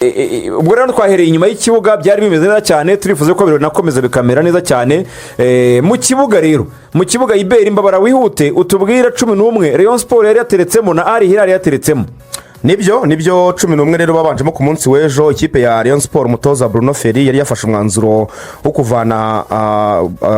Ubwo rero twahereye inyuma y'ikibuga, byari bimeze neza cyane. Turifuza ko binakomeza bikamera neza cyane. Mu kibuga rero, mu kibuga, iberi mbabara wihute utubwire 11 Rayon Sports yari yateretsemo na Al Hilal yateretsemo. Nibyo, nibyo, 11 rero babanjemo ku munsi w'ejo. Ikipe ya Rayon Sports, umutoza Bruno Ferry yari yafashe umwanzuro wo kuvana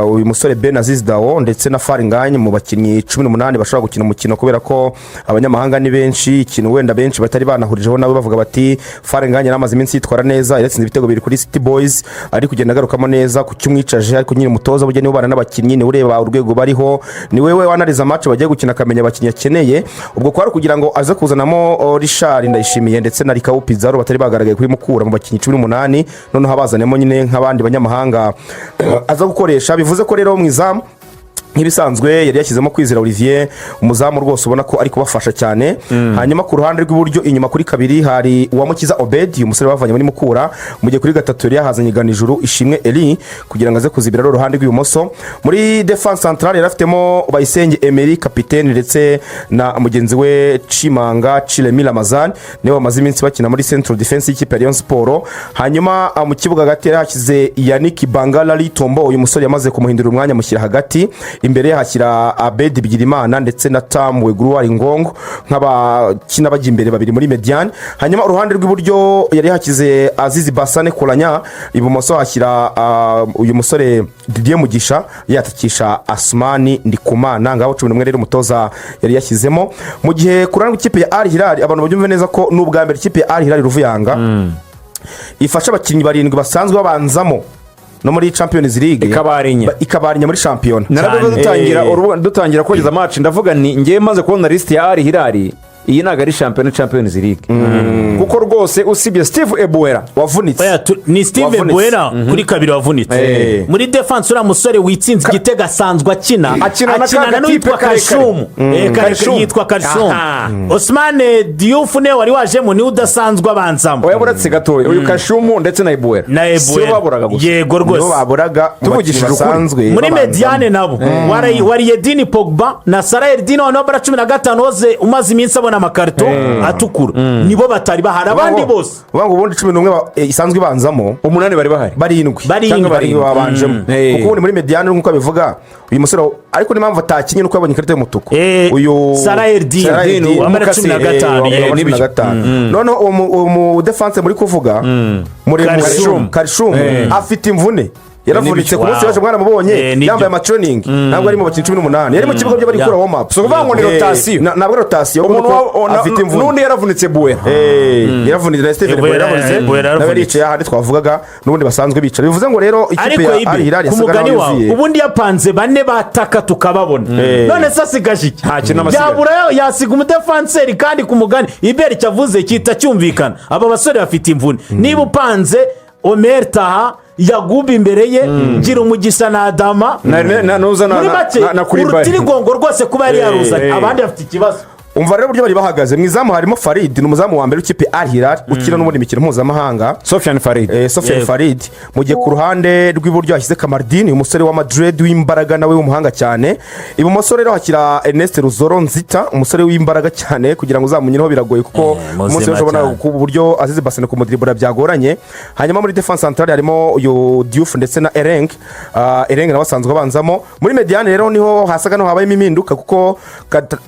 uyu musore Ben Aziz Dawo ndetse na Fall Ngagne mu bakinnyi 18 bashobora gukina umukino, kubera ko abanyamahanga ni benshi. Ikintu wenda benshi batari banahurijeho nabo, bavuga bati Fall Ngagne yari amaze iminsi yitwara neza, yatsinze ibitego bibiri kuri City Boys, ari kugenda agarukamo neza ku cyumwicaje. Ariko nyine umutoza burya niwe ubana n'abakinnyi, niwe ureba urwego bariho, ni wewe wanariza match bagiye gukina, akamenya abakinnyi akeneye. Ubwo kwari kugira ngo aze kuzanamo Richard Ndayishimiye ndetse na Rikawu Pizarro batari bagaragaye kuri Mukura mu bakinnyi 18, noneho abazanemo nyine nk'abandi banyamahanga aza gukoresha. Bivuze ko rero mu izamu nk'ibisanzwe yari yashyizemo Kwizera Olivier, umuzamu rwose ubona ko ari kubafasha cyane. Hanyuma ku ruhande rw'iburyo inyuma kuri kabiri hari Uwamukiza Obedi, umusore bavanye muri Mukura, mu gihe kuri gatatu yari yahazanye Ganijuru Ishimwe Eri kugira ngo aze kuzibira uruhande rw'ibumoso. Muri défense centrale yari afitemo Bayisenge Emery kapitene ndetse na mugenzi we Chimanga Chiremi Ramazani, niwe bamaze iminsi bakina muri central defense y'ikipe ya Rayon Sports. Hanyuma mu kibuga hagati yari yahashyize Yannick Bangalari Tombo, uyu musore yamaze kumuhindura umwanya amushyira hagati. Imbere ye hashyira Abedi Bigirimana ndetse na Tamu Weguruwari Ngongo nk'abakina bajya imbere babiri muri médiane. Hanyuma uruhande rw'iburyo yari yahashyize Azizi Basane Koranya, ibumoso hashyira uyu musore Didier Mugisha, yatakisha Asumani Ndikumana. Ngaho 11 rero umutoza yari yashyizemo. Mu gihe ku ruhande rw'ikipe ya Al Hilal, abantu babyumve neza ko ni ubwa mbere ikipe ya Al Hilal, Ruvuyanga, ifasha abakinnyi barindwi basanzwe babanzamo no muri Champions League Ikabarinya. Ikabarinya muri shampiyona. Narabivuze dutangira dutangira kogeza match, ndavuga ni ngewe maze kubona liste ya Al Hilal, iyi ntabwo ari shampiyona, Champions League, kuko rwose usibye Steve Ebuwera wavunitse. Oya, ni Steve Wavunitse. Buera kuri kabiri wavunitse. Muri défense uriya musore witsinze igitego asanzwe akina. Akina na ka akinana gatipe n'uwitwa karekare. Kashumu. Kashumu. Yitwa Kashumu. Aha. Osmane Diouf niwe wari wajemo, niwe udasanzwe abanzamo. Oya, buretse gatoya, uyu Kashumu ndetse na Ebuwera Na si bo Ebuwera. baburaga gusa. Yego nibo rwose. baburaga mu Tuvugishije bakinnyi ukuri. basanzwe Muri babanzamo. médiane nabo Wariyedini Pogba na Salah Eldin wambara 15 woze umaze iminsi abona amakarito atukura, nibo batari bahari, abandi bose. Uvuga ngo ubundi 11 isanzwe ibanzamo, umunani bari bahari. Barindwi. Barindwi. Cyangwa barindwi babanjemo, kuko ubundi muri médiane nk'uko abivuga uyu musore, ariko n'impamvu atakinnye nuko yabonye ikarita y'umutuku. Eh, uyu Salah Eldin, Salah Eldin, wambara 15, wambara yego. 15. Noneho uwo mu défense muri kuvuga muremure, Karishumu. Karishumu, afite imvune, yaravunitse ku munsi w'ejo, mwaramubonye. Nibyo. Yambaye ama training, ntabwo ari mu bakinnyi 18, yari mu kibuga byo bari gukora warm up. Si ukuvuga ngo ni rotation. Ntabwo ari rotation, umuntu kuko afite imvune. N'undi yaravunitse, Buwera. Yaravunitse na Steven Buera, Buera yaravunitse. Buera Nawe yaravunitse. yaricaye ahandi twavugaga n'ubundi basanzwe bicara. Bivuze ngo rero ikipe Ariko ya Al ibi Hilal ku yasaga mugani naho wawe, yuzuye. Ubundi yapanze bane bataka tukababona, none se asigaje iki? Nta kintu aba asigaje. Yabura yasiga umudefanseri. Kandi ku mugani iberi cyavuze kita cyumvikana, aba basore bafite imvune. Niba upanze Omer Taha, Yaguba imbere ye, gira umugisha na Adama, nuza muri make na Koulibaly. urutirigongo rwose kuba yari yaruzanye, abandi bafite ikibazo. Umva rero uburyo bari bahagaze. Mu izamu harimo Farid, ni umuzamu wa mbere w'ikipe Al Hilal ukina n'ubundi mikino mpuzamahanga. Sofiane Farid. Sofiane Yego. Farid. Mu gihe ku ruhande rw'iburyo hashyize Kamardini, umusore wa Madrid w'imbaraga nawe w'umuhanga cyane. Ibumoso rero hashyira Ernest Ruzoro Nzita, umusore w'imbaraga cyane, kugira ngo uzamunyireho biragoye kuko Muzima umunsi w'ejo ubona cyane. ku buryo Azizi Basane kumudiribura byagoranye. Hanyuma muri défense centrale harimo uyu Diouf ndetse na Ereng. Ereng nawe asanzwe abanzamo. Muri médiane rero niho hasaga n'aho habayemo impinduka, kuko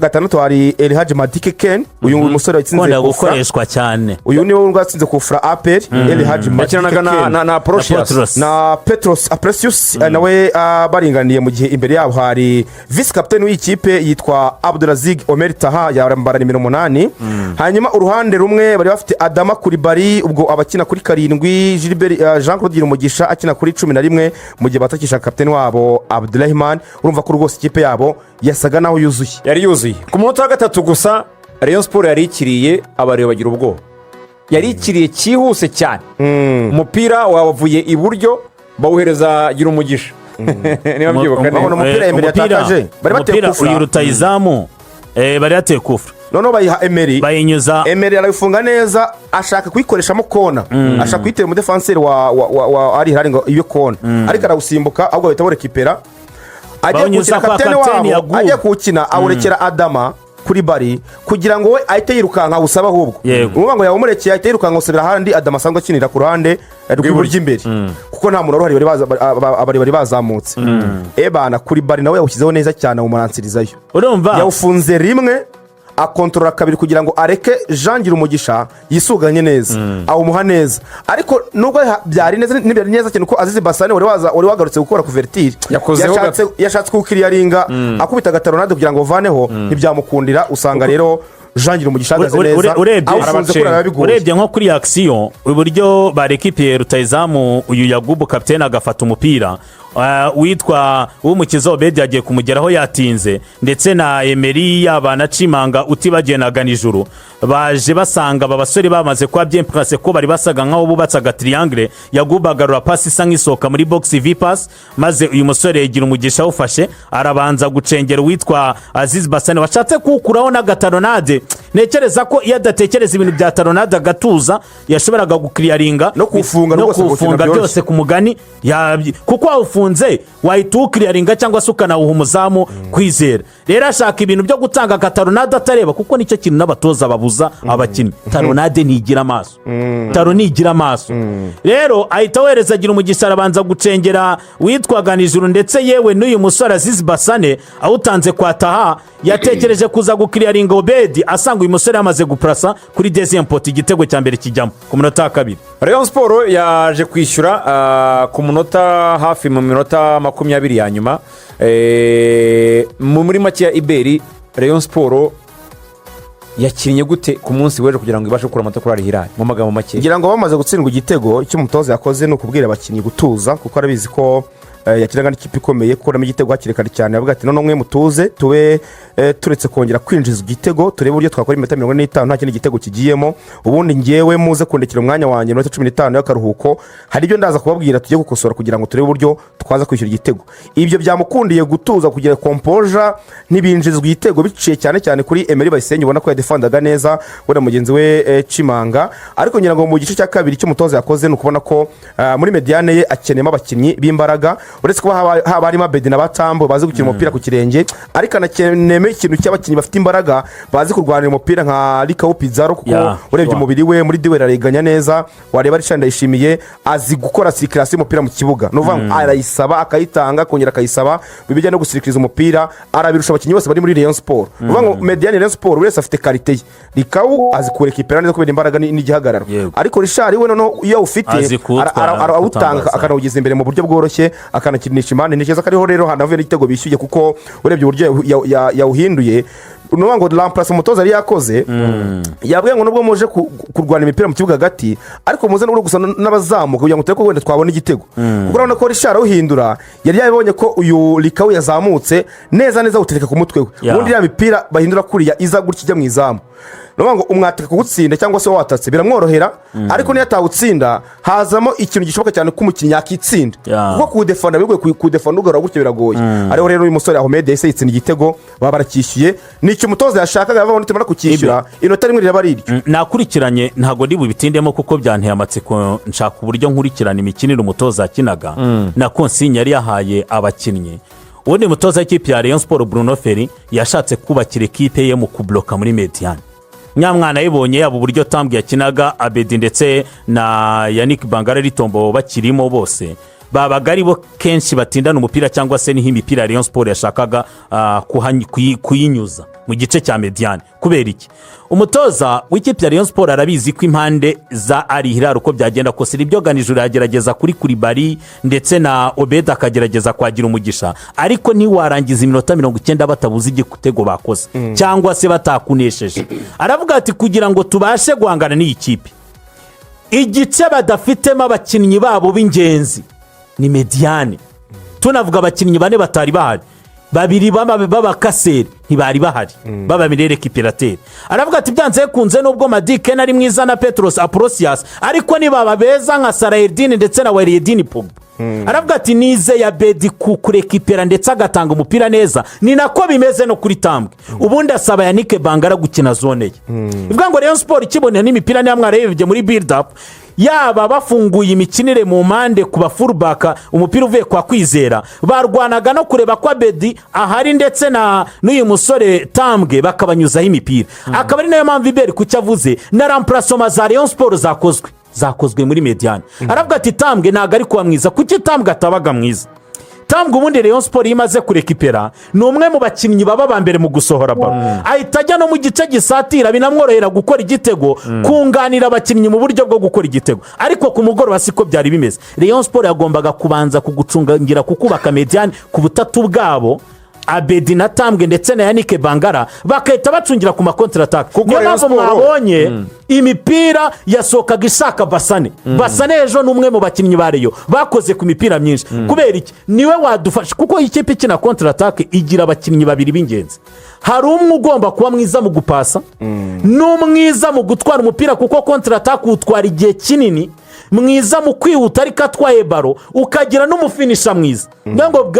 gatandatu hari Elhaji Madike Ken, uyu musore watsinze ukunda kufra. Gukoreshwa cyane. Uyu niwe watsinze kufra APR, Elhaji Madike Yakinanaga na Ken. na Procious. Petros. Na Petros Aprecius nawe baringaniye. Mu gihe imbere yabo hari visi kapiteni w'iyi kipe yitwa Abdulrazig Omer Taha, yambara nimero 8. Hanyuma uruhande rumwe bari bafite Adama Coulibaly, ubwo abakina kuri karindwi, Gilbert, Jean Claude Umugisha akina kuri 11, mu gihe batakisha kapiteni wabo Abdurahman. Urumva ko rwose ikipe yabo yasaga naho yuzuye. Yari yuzuye. Ku munota wa gatatu gusa Rayon Sports yari ikiriye, abareba bagira ubwoba. Yari ikiriye cyihuse cyane, umupira wavuye iburyo bawuhereza Gira umugisha, niba mbyibuka Babona neza. umupira Emery yatakaje. Bari bateye Umupira kufra. uyu rutayizamu, bari bateye kufra. Noneho bayiha Emery. Bayinyuza. Emery arabifunga neza, ashaka kuyikoreshamo kona, ashaka kuyitera umudefanseri wa Al Hilal ngo iyo kona, ariko arawusimbuka, ahubwo bahita barekipera agiye Bawunyuza kuwukina kwa kapitene kapiteni wabo. Yagubu. Agiye kuwukina awurekera Adama. Koulibaly kugira ngo we ahite yirukanka awusabe ahubwo. Ni ukuvuga ngo yawumurekeye, ahita yirukanka usubira ahandi Adamu asanzwe akinira ku ruhande rw'iburyo imbere, kuko nta muntu wari uhari, abari bari bazamutse. Ebana, Koulibaly nawe yawushyizeho neza cyane, awumuransirizayo. Urumva? Yawufunze rimwe, akontorora kabiri kugira ngo areke Jean Umugisha yisuganye neza, awumuha neza. Ariko nubwo byari neza, ntibyari neza cyane, kuko Aziz Bassane wari wagarutse gukora couverture Yakozeho. Yashatse kuwukiriyaringa, akubita agatalonnade kugira ngo uvaneho, ntibyamukundira. Usanga rero Jean Umugisha ahagaze neza, awufunze kuri biba bigoye. Urebye nko kuri action, uburyo barekipiye rutayizamu uyu Yagubu, kapitene agafata umupira, witwa Uwumukiza Obedi yagiye kumugeraho yatinze, ndetse na Emery, yaba na Cimanga, utibagiwe na Ganijuru, baje basanga aba basore bamaze kuba bien placés, ko bari basaga nkaho bubatse agatriangle. Yagubu agarura pasi isa nk'isohoka muri box vipasi, maze uyu musore yagira umugisha awufashe, arabanza gucengera uwitwa Aziz Bassane washatse kuwukuraho n'agatalonnade. Ntekereza ko iyo adatekereza ibintu bya talonnade, agatuza, yashoboraga gukiriyaringa. No kuwufunga no rwose, gukina kuwufunga byoroshye. Byose ku mugani kuko wawufunze wahita uwukiriyaringa cyangwa se ukanawuha umuzamu Kwizera. Rero ashaka ibintu byo gutanga agatalonnade atareba, kuko nicyo kintu n'abatoza babuza abakinnyi. Talonnade ntigira amaso, talon ntigira amaso. Rero ahita wohereza agira umugisha, arabanza gucengera witwaga Nijuru, ndetse yewe n'uyu musore Aziz Bassane awutanze kwa Taha, yatekereje kuza gukiriyaringa Obedi, asanga uyu musore yamaze gupurasa kuri deuxième poteau. Igitego cya mbere kijyamo ku munota wa kabiri. Rayon Sports yaje kwishyura ku munota hafi mu minota 20 ya nyuma. Muri make ya iberi, Rayon Sports yakinnye gute ku munsi w'ejo kugira ngo ibashe gukura amata kuri Al Hilal, mu magambo make? Ngira ngo bamaze gutsindwa igitego, icyo umutoza yakoze ni ukubwira abakinnyi gutuza, kuko arabizi ko yakinaga n'ikipe ikomeye. Gukuramo igitego hakiri kare cyane, avuga ati: "Noneho mwe mutuze, tube turetse kongera kwinjiza igitego, turebe uburyo twakora iminota 45 nta kindi gitego kigiyemo. Ubundi ngewe muze kundekera umwanya wanjye, iminota 15 y'akaruhuko, hari ibyo ndaza kubabwira tujye gukosora kugira ngo turebe uburyo twaza kwishyura igitego." Ibyo byamukundiye gutuza, kugira composure, ntibinjizwa igitego biciye cyane cyane kuri Emery Bayisenge, ubona ko yadefandaga neza we na mugenzi we Cimanga. Ariko ngira ngo mu gice cya kabiri, icyo umutoza yakoze ni ukubona ko muri médiane ye akeneyemo abakinnyi b'imbaraga, uretse kuba haba harimo Abedi na Batambo bazi gukina umupira ku kirenge, ariko anakeneyemo ikintu cy'abakinnyi bafite imbaraga, bazi kurwanira umupira nka Rikawu Pizarro, kuko urebye umubiri we muri duel arariganya neza. Wareba Richard Ndayishimiye, azi gukora circulation y'umupira mu kibuga, ni ukuvuga ngo arayisaba, akayitanga, akongera akayisaba. Bijya no gusirikiriza umupira arabirusha abakinnyi bose bari muri Rayon Sports. Ni ukuvuga ngo médiane Rayon Sports, buri wese afite qualité ye. Rikawu azi kurekipera neza kubera imbaraga n'igihagararo, ariko Richard we noneho iyo awufite Azi kuwutwara, arawutanga, kuwutambaza. akanawugeza imbere mu buryo bworoshye, akanakinisha impande. Ntekereza ko ariho rero hanavuye n'igitego bishyuye, kuko urebye uburyo yawuhinduye, ni ukuvuga ngo remplacement umutoza yari yakoze, yabwiye ngo nubwo muje kurwana imipira mu kibuga hagati, ariko muze n'ubwo gusa n'abazamuka kugira ngo turebe ko wenda twabona igitego, kuko urabona ko Richard awuhindura yari yabibonye ko uyu Rikawu yazamutse neza neza, awutereka ku mutwe we. Ubundi iriya mipira bahindura kuriya iza gutya ijya mu izamu, ni ukuvuga ngo umwataka kuwutsinda cyangwa se watatse biramworohera, ariko niyo atawutsinda hazamo ikintu gishoboka cyane ko umukinnyi yakitsinda, kuko kuwudefanda bigoye, kuwudefanda ugarura gutyo biragoye. Ariho rero uyu musore Ahmed yahise yitsinda igitego, baba baracyishyuye. Ni icyo umutoza yashakaga, yavuga ngo nitumara kucyishyura inota rimwe riraba ari iryo. Nakurikiranye, ntabwo ndi bubitindemo kuko byanteye amatsiko. Nshaka uburyo nkurikirana imikinire umutoza yakinaga na consigne yari yahaye abakinnyi. Ubundi mutoza w'ikipe ya Rayon Sports, Bruno Ferry, yashatse kubakira ekipe ye mu kubloka muri médiane. Nyamwana yibonye, yaba uburyo Tambwe yakinaga, Abedi ndetse na Yannick Bangara Ritombo bakirimo, bose babaga ari bo kenshi batindana umupira, cyangwa se niho imipira ya Rayon Sports yashakaga kuyinyuza mu gice cya médiane. Kubera iki? Umutoza w'ikipe ya Rayon Sports arabizi ko impande za Al Hilal, uko byagenda kose, nibyo Ganijuru yagerageza kuri Koulibaly ndetse na Obedi akagerageza kwagira umugisha, ariko ntiwarangiza iminota 90 batabuze igitego bakoze cyangwa se batakunesheje. Aravuga ati: "Kugira ngo tubashe guhangana n'iyi kipe, igice badafitemo abakinnyi babo b'ingenzi ni médiane." Tunavuga abakinnyi bane batari bahari, babiri b'abacasseurs ntibari bahari, baba milieu récupérateur. Aravuga ati: "Byanze bikunze, nubwo Madike ari mwiza na Petros Aprosias, ariko nibaba beza nka Sarahedini ndetse na Weriyedini Pogba." Aravuga ati: "Nize ya Bedi kurekipera ndetse agatanga umupira neza, ni nako bimeze no kuri Tambwe." Ubundi asaba Yannick Bangara gukina zone ye. Bivuga ngo Rayon Sports ikibonera n'imipira, niba mwarebye muri build-up. Yaba bafunguye imikinire mu mpande ku ba fullback, umupira uvuye kwa Kwizera, barwanaga no kureba ko Abedi ahari ndetse na n'uyu musore Tambwe, bakabanyuzaho imipira. Akaba ari nayo mpamvu Iberi ku cyo avuze na remplacement za Rayon Sports zakozwe muri médiane, aravuga ati: "Tambwe ntabwo ari kuba mwiza." Kuki Tambwe atabaga mwiza? Tambwe ubundi Rayon Sports iyo imaze kurekipera, ni umwe mu bakinnyi baba ba mbere mu gusohora ballon, ahita ajya no mu gice gisatira, binamworohera gukora igitego, kunganira abakinnyi mu buryo bwo gukora igitego. Ariko ku mugoroba siko byari bimeze. Rayon Sports yagombaga kubanza kugucungira, kukubaka médiane ku butatu bwabo, Abedi na Tambwe ndetse na Yannick Bangara, bagahita bacungira ku ma contre-attaque. Kuko Niyo Rayon mpamvu mwabonye imipira yasohokaga ishaka Basane. Basane ejo ni umwe mu bakinnyi ba Rayon bakoze ku mipira myinshi. Kubera iki? Niwe wadufasha, kuko ikipe ikina contre-attaque igira abakinnyi babiri b'ingenzi. Hari umwe ugomba kuba mwiza mu gupasa n'umwiza mu gutwara umupira, kuko contre-attaque utwara igihe kinini, mwiza mu kwihuta ariko atwaye ballon, ukagira n'umu finisher mwiza. Niyo ngo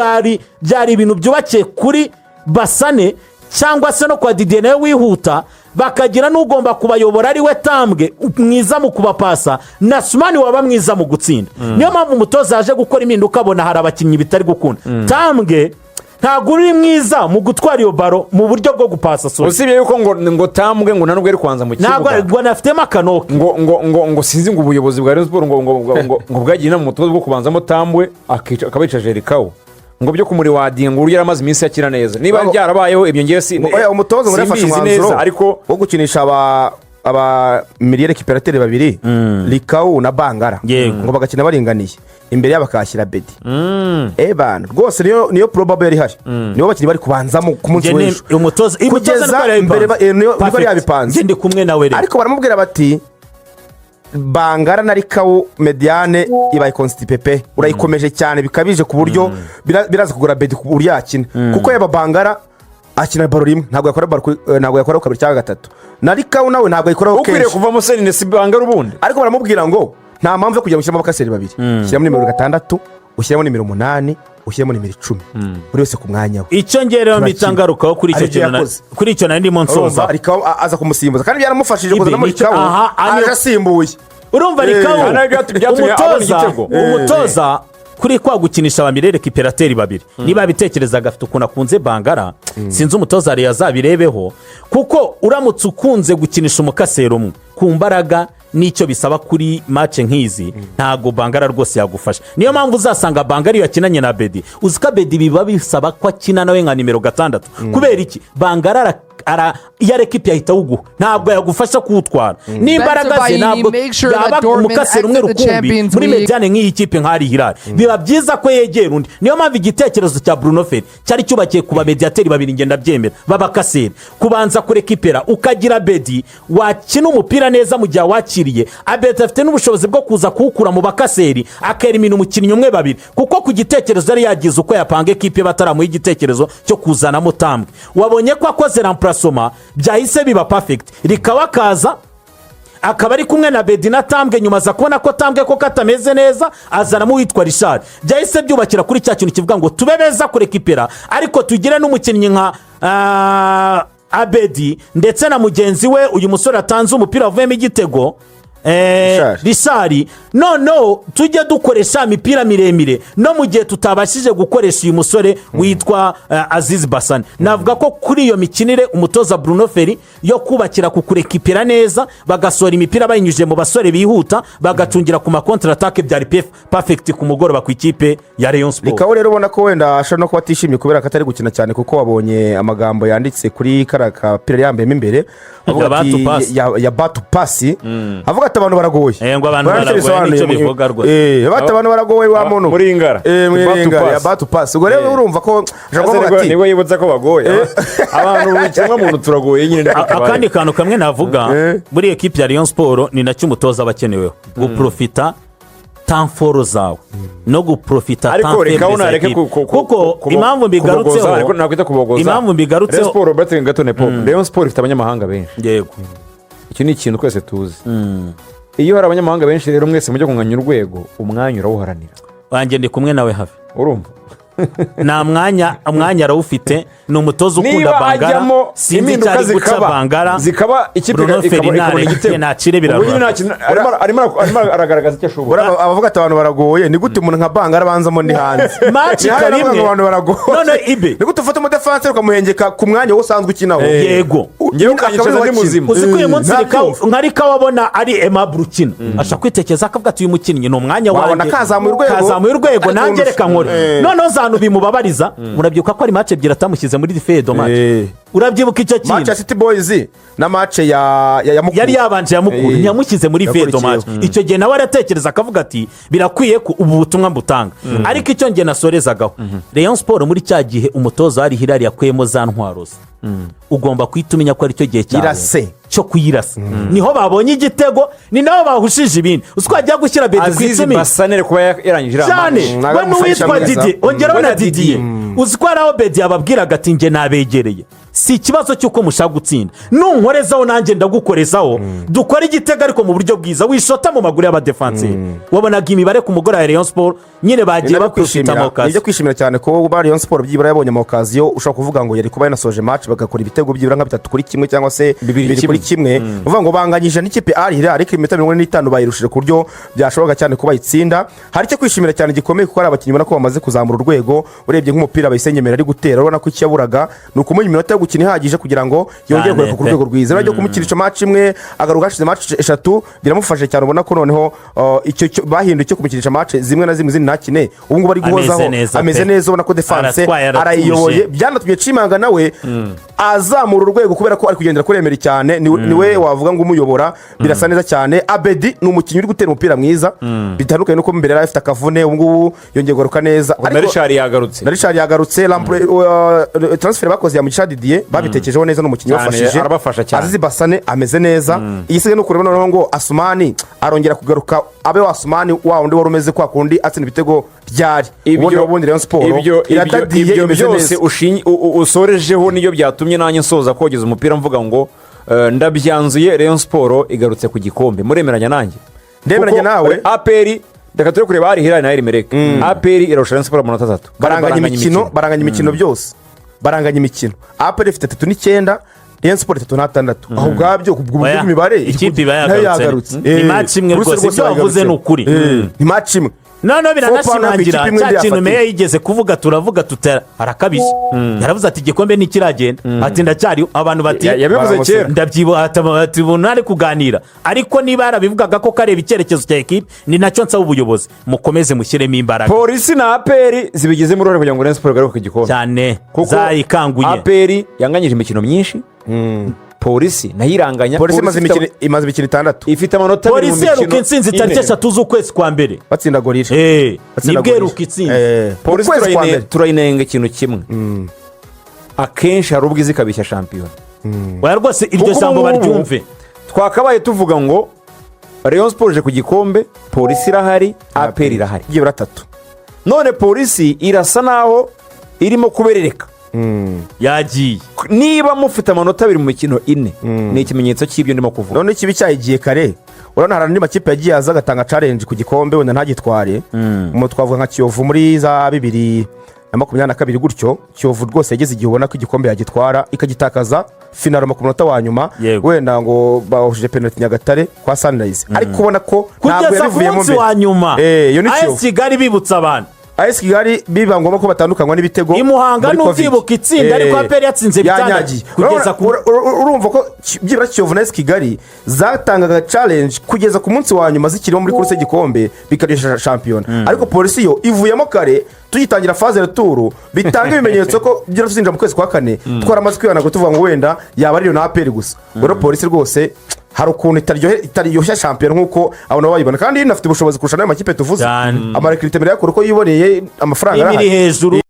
byari ibintu byubakiye kuri Basane cyangwa se no kwa Didier nawe wihuta, bakagira n'ugomba kubayobora ari we Tambwe, mwiza mu kubapasa, na Sumani waba mwiza mu gutsinda. Niyo mpamvu umutoza yaje gukora impinduka, abona hari abakinnyi bitari gukunda. Tambwe ntabwo uri mwiza mu gutwara iyo ballon mu buryo bwo gupasa, sorry. Usibye yuko ngo Tambwe ngo nta nubwo ari kubanza mu Ntabwo kibuga. Ngo anafitemo akanoke. Ngo sinzi, ngo ubuyobozi bwa Rayon Sports ngo bwagiye inama umutoza bwo kubanzamo Tambwe, akaba yicaje Rikawo, ngo byo kumuriwadinga, ngo uburyo yari amaze iminsi akina neza. Niba byarabayeho ibyo, ngewe si Oya, umutoza ngo yafashe simbizi umwanzuro neza, ariko wo gukinisha aba milieu récupérateur babiri, Rikawu na Bangara, ngo bagakina baringaniye, imbere yabo bakahashyira Bedi. Ebana rwose niyo probable yari ihari, nibo bakinnyi bari kubanzamo ku munsi Njye w'ejo. Umutoza Kugeza niko yari mbere yabipanze. niko yari Perfect. yabipanze. Njye ndi kumwe nawe rero. Ariko baramubwira bati: "Bangara na Rikawu, médiane ibaye constipé pe, urayikomeje cyane bikabije ku buryo biraza kugura Bedi ku buryo yakina, kuko yaba Bangara akina ballon rimwe, ntabwo yakora ballon ntabwo yakora kabiri cyangwa gatatu, na Rikawu nawe ntabwo ayikoraho Ukwiriye kenshi." kuvamo senine si Bangara ubundi. Ariko baramubwira ngo nta mpamvu yo kujya gushyiramo abakaseri babiri, shyiramo nimero 6, ushyiramo nimero 8, ushyiramo nimero 10, buri wese ku mwanya we. Icyo ngewe rero mpita Turakina. ngarukaho kuri icyo Aribyo kintu yakoze. kuri icyo nari ndimo Urumva, nsoza. Rikawu aza kumusimbuza, kandi byaramufashije Ibi kuzanamo Rikawu aha, aje asimbuye. Urumva, Rikawu Hano byatumye abona umutoza igitego. Umutoza kuri kwa gukinisha aba milieu récupérateur babiri, niba yabitekerezaga, afite ukuntu akunze Bangara. Sinzi, umutoza yari azabirebeho, kuko uramutse ukunze gukinisha umukasero umwe ku mbaraga n'icyo bisaba kuri match nk'izi, ntabwo Bangara rwose yagufasha. Niyo mpamvu uzasanga Bangara iyo yakinanye na Bedi, uzi ko Bedi biba bisaba ko akina nawe nka nimero 6. Kubera iki? Bangara iyo arekipe yahita awuguha, ntabwo yagufasha kuwutwara n'imbaraga ze, ntabwo yaba umukasero umwe rukumbi muri médiane nk'iyi kipe nk'Al Hilal. Biba byiza ko yegera undi. Niyo mpamvu igitekerezo cya Bruno Ferry cyari cyubakiye ku bamediyateri babiri, ngenda byemera, b'abakaseri, kubanza kurekipera, ukagira Bedi wakina umupira neza mu gihe awakiriye. Abedi afite n'ubushobozi bwo kuza kuwukura mu bakaseri, akerimina umukinnyi umwe, babiri, kuko ku gitekerezo yari yagize uko yapanga ekipe bataramuha igitekerezo cyo kuzanamo Tambwe. Wabonye ko akoze remplacement byahise biba perfect, rikaba akaza akaba ari kumwe na Bedi na Tambwe. Nyuma aza kubona ko Tambwe koko atameze neza, azanamo uwitwa Richard. Byahise byubakira kuri cya kintu kivuga ngo tube beza kurekipera, ariko tugire n'umukinnyi nka Abedi ndetse na mugenzi we, uyu musore atanze umupira wavuyemo igitego, Richard. Richard. Noneho tujye dukoresha imipira miremire no mu gihe tutabashije gukoresha uyu musore witwa Azizi Basane. Navuga ko kuri iyo mikinire umutoza Bruno Ferry yo kubakira ku kurekipera neza, bagasohora imipira bayinyujije mu basore bihuta, bagacungira ku ma contre-attaque, byari perfect ku mugoroba ku ikipe ya Rayon Sports. Rikawu rero ubona ko wenda ashobora no kuba atishimye kubera ko atari gukina cyane, kuko wabonye amagambo yanditse kuri kariya kapira yambayemo imbere, avuga Ya ati batu pasi. ya batu pasi, avuga ati: "Abantu baragoye." Ngo abantu Urabona icyo baragoye, nicyo bisobanuye. Bivuga rwose. Bati: "Abantu baragoye wa muntu." Muri Ingara. Muri Batu Ingara, ya pasi. batu pasi. Ubwo rero urumva ko ashobora kuvuga ati Nibwo yibutsa ko bagoye abantu, buri kimwe muntu turagoye nyine, niko tubaye. Akandi kantu kamwe navuga muri ekipi ya Rayon Sports, ni nacyo umutoza aba akeneweho: guprofita temps forts zawe no guprofita Ariko temps reka faibles za unareke ekipe, kuko impamvu kubogoza, ariko mbigarutseho nakwita kubogoza. Impamvu mbigarutseho Rayon Sports, Robert gato nepo, Rayon Sports ifite abanyamahanga benshi. Icyo ni ikintu twese tuzi. Iyo hari abanyamahanga benshi rero, mwese mujya kunganya urwego, umwanya urawuharanira. Wanjye ndi kumwe nawe hafi. Urumva. Nta mwanya, umwanya arawufite. Ni umutoza ukunda Niba Bangara. ajyamo, Sinzi icyo impinduka ari guca zikaba Bangara. zikaba, ikipe Bruno ikabona Ferry igitego. nacire Ubwo nyine birarura. nta kintu- arimo aragaragaza icyo ashobora. Buriya abavuga ati abantu baragoye, ni gute umuntu nka Bangara abanzamo ndi hanze? Match Ni hano ikaba navuga ngo imwe. abantu baragoye. None ibe. Ni gute ufata umudefanse ukamuhengeka ku mwanya wowe usanzwe ukinaho? Yego. Ngewe ukanyicaza ndi muzima. Uzi ko uyu munsi Ntabyumva. Nka Rika wabona ari Aimable ukina, ashobora kwitekereza akavuga ati: "Uyu mukinnyi ni umwanya Wabona wanjye." kazamuye urwego. Kazamuye urwego. Ariko Nanjye reka nkore. Noneho zanu bimubabariza, murabyibuka ko ari match ebyiri atamushyize muri fede match. Urabyibuka icyo Match ya kintu? City Boys na match ya Mukura. Yari yabanje ya Mukura. Ntiyamushyize muri fedo Yakurikiyeho. match. Icyo gihe nawe aratekereza akavuga ati: "Birakwiye ko ubu butumwa mbutanga." Ariko icyo njye nasorezagaho, Rayon Sports muri cya gihe umutoza Al Hilal yakuyemo za ntwaro ze, ugomba guhita umenya ko aricyo gihe cyawe Irase. cyo kuyirasa. Niho babonye igitego, ni nabo bahushije ibindi. Uzi ko wajya gushyira Bedi ku Azizi 10. Basanere kuba yarangije iriya Cyane. match. Ntabwo We ari n'uwitwa umufasha mwiza. Didier, ongeraho We na na Didier. Didier. Uzi ko hari aho Bedi yababwiraga ati: "Njye nabegereye, si ikibazo cy'uko mushaka gutsinda, nunkorezaho nanjye ndagukorezaho, dukore igitego ariko mu buryo bwiza, wishota mu maguru y'abadefanseri." Wabonaga imibare ku mugoroba ya Rayon Sports nyine bagiye Ni nabyo baprofita kwishimira, mu ni ibyo kwishimira cyane ko ba Rayon Sports byibura yabonye ama occasion. Ushobora kuvuga ngo yari kuba yanasoje match bagakora ibitego byibura nka 3-1 cyangwa se 2 2 kuri kimwe. kimwe. Uvuga ngo banganyije n'ikipe Al Hilal, ariko iminota 45 bayirushije ku buryo byashoboka cyane kuba bayitsinda. Hari icyo kwishimira cyane gikomeye kuko hari abakinnyi ubona ko bamaze kuzamura urwego. Urebye nk'umupira Bayisenge ari gutera, urabona ko icyo yaburaga ni ukumuha iminota yo gukina ihagije kugira ngo yongere Cyane kugaruka ku pe. rwego rwiza. Rero kumukinisha match imwe agaruka hashize match eshatu biramufasha cyane. Ubona ko noneho icyo bahinduye cyo kumukinisha match zimwe na zimwe, izindi ntakine, ubu ngubu ari guhozaho. Neza Ameze pe. neza, ubona ko défense Aratwaye, aratuje. arayiyoboye. Byanatumye Cimanga nawe azamura urwego kubera ko ari kugendera kuri Emery cyane. Niwe wavuga ngo umuyobora, birasa neza cyane. Abedi ni umukinnyi uri gutera umupira mwiza, bitandukanye n'uko mbere yari afite akavune. Ubu ngubu yongeye kugaruka neza. Na Richard yagarutse. Na Richard yagarutse. Transfer bakoze ya Mugisha Didier babitekerejeho neza, ni umukinnyi Cyane, wafashije. arabafasha cyane. Azizi Basane ameze neza. Igisigaye ni ukureba noneho ngo Asumani arongera kugaruka abe wa Asumani wa wundi wari umeze kwa kundi atsinda ibitego ryari. Ubundi Rayon Sports iradadiye, Ibyo imeze byose neza. usorejeho niyo byatumye nanjye nsoza kogeza umupira mvuga ngo ndabyanzuye, Rayon Sports igarutse ku gikombe. Muremeranya nanjye? Ndemeranya Kuko nawe. APR, reka turi kureba Al Hilal na Al Merreikh, APR irarusha Rayon Sports amanota 3. Baranganya imikino, baranganya imikino byose, baranganya imikino. APR ifite 39, Rayon Sports 36. Aho ubwabyo ku buryo Oya, bw'imibare ikipe iba nayo yagarutse. Ni match imwe Rwose rwose, ibyo wavuze yagarutse. ni ukuri. Ni match imwe. Noneho Four pound biranashimangira ikipe imwe cya kintu yafatira. meya yigeze kuvuga, turavuga tutara arakabije. Yaravuze ati: "Igikombe ntikiragenda," ati: "Ndacyariho." Abantu bati Yabivuze Baramuseka. kera. Ndabyibuha ati ubu ari kuganira, ariko niba yarabivugaga ko kareba icyerekezo cya ekipe, ni nacyo nsaba ubuyobozi: mukomeze mushyiremo imbaraga. Polisi na APR zibigizemo uruhare kugira ngo Rayon Sports igaruke ku gikombe. Cyane. Kuko Zayikanguye. APR yanganyije imikino myinshi, Polisi nayo iranganya. Polisi imaze imikino 6. Ifite amanota 2 mu Polisi iheruka mikino intsinzi tariki 4. 3 z'ukwezi kwa mbere. Batsinda Gorilla. Batsinda Nibwo Gorilla. iheruka itsinzi. Polisi Ukwezi kwa mbere. turayinenga ikintu kimwe: akenshi hari ubwo izi ikabishya shampiyona. Oya rwose, iryo Kuko jambo ubu ngubu baryumve. Twakabaye tuvuga ngo Rayon Sports ije ku gikombe, Polisi irahari, APR irahari. Byibura 3. None Polisi irasa naho irimo kuberereka. Yagiye. Niba mufite amanota 2 mu mikino 4, ni ikimenyetso cy'ibyo ndimo kuvuga. None ikibi cyayigiye kare. Urabona hari andi makipe yagiye aza agatanga challenge ku gikombe, wenda ntagitware. Mu twavuga nka Kiyovu muri za 2022 gutyo. Kiyovu rwose yageze igihe ubona ko igikombe yagitwara, ikagitakaza finale ku munota wa nyuma. Wenda ngo bahushije penaliti Nyagatare kwa Sunrise, ariko ubona ko ntabwo Kugeza ku yabivuyemo munsi mbere. wa nyuma. Iyo ni AS Kiyovu. Kigali bibutsa abantu. AS Kigali biba ngombwa ko batandukanywa n'ibitego I Muhanga muri Covid. n'ubyibuka itsinda, ariko APR yatsinze 6 Yanyagiye. kugeza ku Urumva ko byibura Kiyovu na AS Kigali zatangaga challenge kugeza ku munsi wa nyuma zikirimo muri course y'igikombe, bikaryoshya shampiyona. Ariko Polisi yo ivuyemo kare tugitangira phase retour, bitanga ibimenyetso ko byibura tuzinjira mu kwezi kwa kane twaramaze kwihanagura, tuvuga ngo wenda yaba ariyo na APR gusa. Rero Polisi rwose hari ukuntu itaryoshya shampiyona nk'uko abantu baba bayibona, kandi inafite ubushobozi kurusha n'ayo makipe tuvuze. Cyane. Ama recrutement yakora uko yiboneye, amafaranga Imwe iri arahari. hejuru.